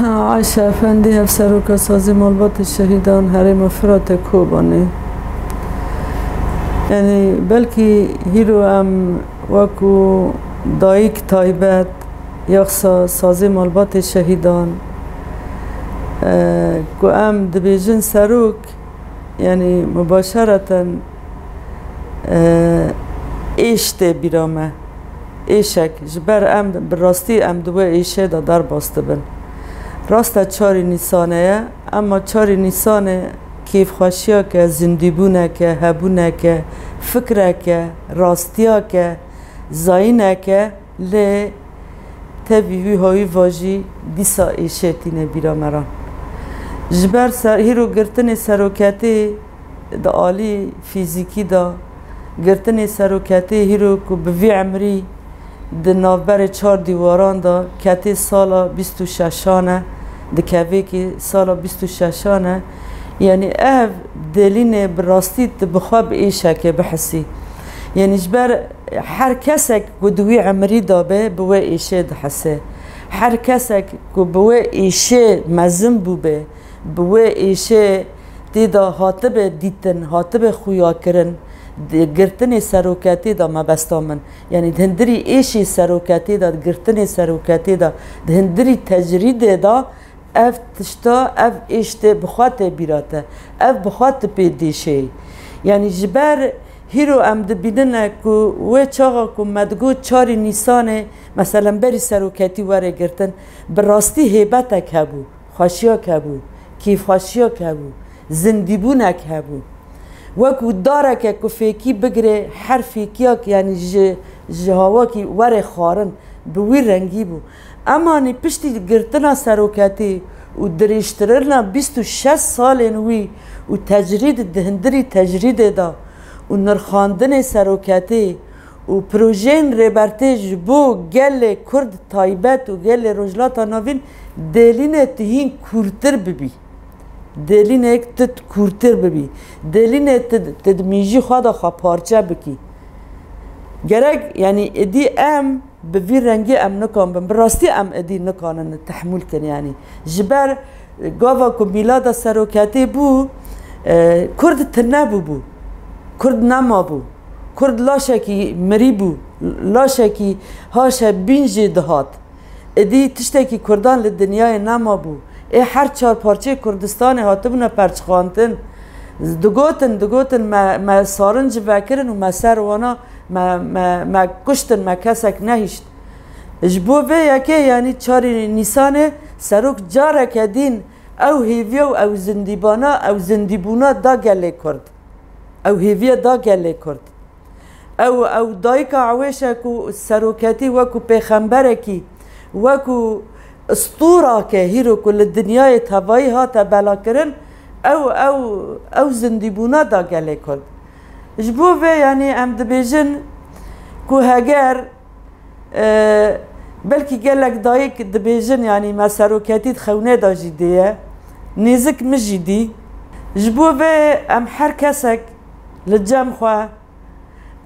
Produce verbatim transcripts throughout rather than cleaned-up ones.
Ayşe Efendî, Hevseroka Sazê Malbatê Şehîdan Herêma Firatê Kobanê. Yanî belkî hîro em wekû dayik taybet, yaxsa Sazê Malbatê Şehîdan, e, ku em dibêjin serok, yanî mubaşereten, e, êş tê bîra me. Êşek, ji ber em bi rastî em di wê êşê de derbas dibin. Rast e çarê Nîsanê ye, ema çarê Nîsanê kêfxweşiyeke, zindîbûneke, hebûneke, fikreke, rastiyeke, zayîneke, lê tevî wî hawî vajî dîsa êşê tîne bîra me re. Ji ber ser, hîro girtinê seroketê di alî fîzîkî de, girtinê seroketê hîro ku bi vî emrî di navberê çar dîwaran de ketê sala bîst û şeşan e, di kevêkî sala bîst û şeşan e. Yanî ev delînê bi rastî tu bi xwe bi êşekê bihisî. Yanî ji ber her kesek ku di wî emrî de be, bi wê êşê dihise. Her kesek ku bi wê êşê mezin bûbe, bi wê êşê tê de hatibe dîtin, hatibe xuyakirin, di girtinê seroketê de mebesta min. Yanî di hindirî êşê seroketê de, di girtinê seroketê de, di hindirî tecrîdê de ev tişta, ev êş tê bi xwe tê bîra te. Ev bi xwe tu pê dêşeyî. Yanî ji ber hîro em dibînine ku wê çaxa ku me digot çarê Nîsanê, meselen berî seroketî were girtin, bi rastî hêbetek hebû, xweşiyek hebû, kêfxweşiyek hebû, zindîbûnek hebû. Wekû dareke ku fêkî bigirê, her fêkiyek, yanî ji, ji hawakî were xwarin, bi wî rengî bû. Emanî piştî girtina seroketî û dirêjtirina bîst û şeş salên wî û tecrîd di hindirî tecrîdê de û nirxandinê seroketî û projeyên Rêbertê ji bo gelê Kurd taybet û gelê Rojhilata Navîn delîne tu hîn kûrtir bibî. Delînek tu kûrtir bibî. Delîne tu, tu di mîjî xwe de xwe parçe bikî. Gerek, yanî, êdî em bi vî rengî em nikan bin. Bi rastî em êdî nikanin tehmûl kin, yanî. Ji ber, e, gava ku mîlada seroketê bû, e, Kurd tune bûbû. Kurd nemabû. Kurd laşekî mirî bû. Laşekî haşe bîn jê dihat. Êdî tiştekî Kurdan li dinyayê nemabû. Ê her çar parçeyê Kurdistanê hatibûne perçiqandin. Digotin, digotin, me, me sarin ji vekirin û me ser wana, me, me, me kuştin, me kesek nehişt. Ji bo vê yekê, yanî çarê Nîsanê serok careke dîn ew hêviya û ew zindîbana, ew zindîbûna da gelê Kurd. Ew hêviya da gelê Kurd. Ew, ew dayika ewêşe ku seroketî wekû pêxemberekî, wekû stûrake hîro ku li dinyayê tevayî hate belakirin, ew, ew, ew zindîbûna da gelê Kurd. Ji bo vê, yanî em dibêjin ku heger, e, belkî gelek dayik dibêjin, yanî me seroketî di xewnê de jî dê ye, nêzik min jî dî. Ji bo vê em her kesek li cem xwe,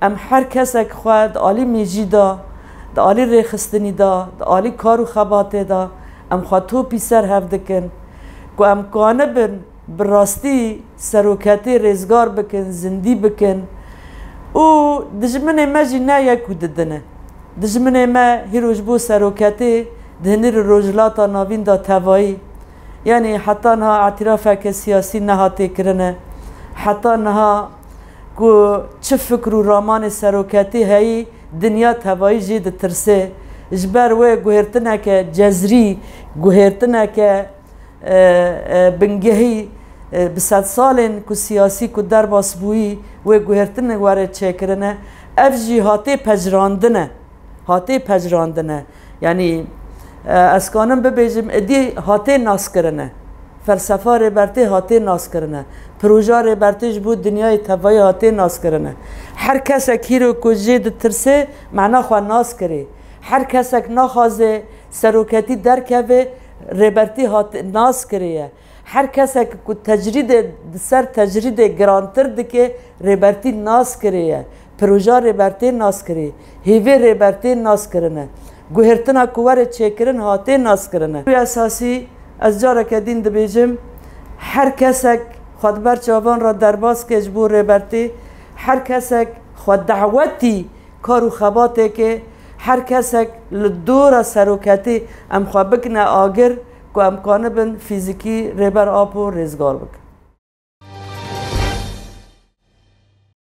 em her kesek xwe di alî mêjî de, di alî rêxistinî de, di alî kar û xebatê de em xwe topî ser hev dikin ku em kanibin bi rastî seroketê rêzgar bikin, zindî bikin û dijminê me jî ne yek û didine. Dijminê me hîro ji bo seroketê di hinirî Rojhilata Navîn de tevayî, yanî heta niha îtirafeke siyasî nehatê kirine. Heta niha ku çi fikr û ramanê seroketî heyî, dinya tevayî jê ditirsê. Ji ber wê guhêrtineke cezrî, guhêrtineke, e, e, bingehî, e, bi sedsalên ku siyasî ku derbas bûyî, wê guhêrtinê were çêkirine. Ev jî hatê pejirandine. Hatê pejirandine. Yanî, e, ez kanim bibêjim, êdî hatê naskirine. Felsefa Rêbertê hatê naskirine. Proja Rêbertê ji bo dinyayê tevayî hatê naskirine. Her kesek hîro ku jê ditirsê, mena xwe naskirê. Her kesek naxwaze seroketî derkeve, Rêbertî hat naskirê ye. Her kesek ku tecrîdê, di ser tecrîdê girantir dike, Rêbertî naskirê ye. Proja Rêbertê naskirê. Hêvê Rêbertê naskirine. Guhêrtina ku were çêkirin hatê naskirine. Wî esasî Ez careke din dibêjim, her kesek xwe di ber çavan re derbas ke ji bo Rêbertî, her kesek xwe dawetî kar û xebatê ke, her kesek li dora seroketî em xwe bikine agir ku em kanibin fîzîkî Rêber Apo rêzgar bikin.